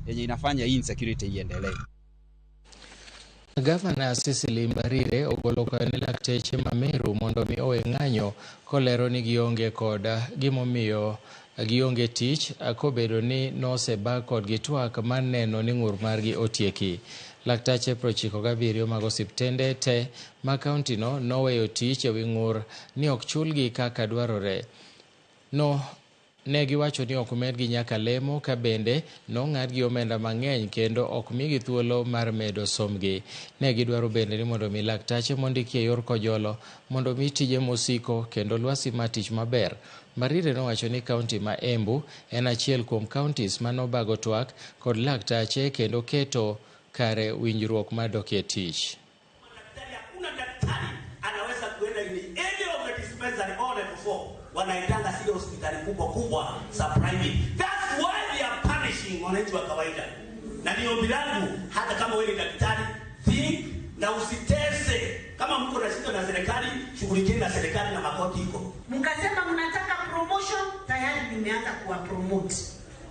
yenye inafanya hii insecurity iendelee. Gavana Cecily Mbarire ogolo kwayo ne lakteche ma Meru mondo mi owe ng'anyo kolero ni gionge kod gimomiyo gionge tich kobedo ni noseba kodgi twak mar neno ni ng'ur margi otieki. Laktache 97 mag osiptende te ma kaunti no noweyo tich ewi ng'ur ni ok chulgi kaka dwarore. No ne giwacho ni ok medgi nyaka lemo ka bende nong'adgi omenda mang'eny kendo ok migi thuolo mar medo sombgi. Ne gidwaro bende ni mondo mi laktache mondiki e yor kojolo mondo mi tije mosiko kendo lwasi mar tich maber. Mbarire nowacho ni kaunti ma Embu en achiel kuom counties manobago twak kod laktache kendo keto kare winjruok mar dok e tich. Hakuna daktari anaweza kuenda in any of the dispensary all level 4 wanaendanga zile hospitali kubwa kubwa za private. That's why they are punishing wananchi wa kawaida. Na ni ombi langu, hata kama wewe ni daktari, think na usitese. Kama mko na shida na serikali, shughulikieni na serikali na makoti iko. Mkasema mnataka promotion, tayari nimeanza kuwa promote.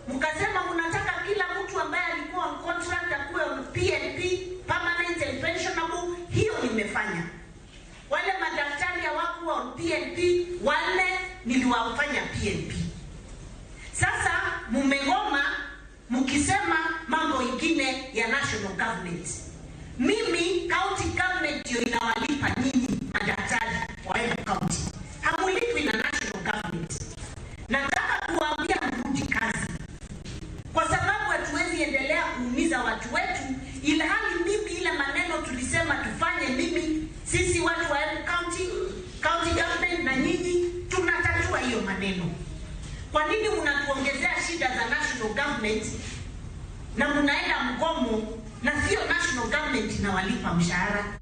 Mkasema mnataka kila mtu ambaye alikuwa on contract akuwe on PNP, permanent and pensionable, hiyo nimefanya. Wale madaktari hawakuwa on PNP, wanne niliwafanya PNP. Sasa mumegoma mkisema mambo ingine ya national government. Mimi county government ndio inawalipa nyinyi madaktari wa Embu County. Hamulipwi na national government. Nataka kuwaambia mrudi kazi, kwa sababu hatuwezi endelea kuumiza watu wetu, ilhali mimi ile maneno tulisema tufanye, mimi sisi watu wa Embu County, county government na nyinyi tunatatua hiyo maneno. Kwa nini mnatuongezea shida za national government na mnaenda mgomo na sio national government inawalipa mshahara?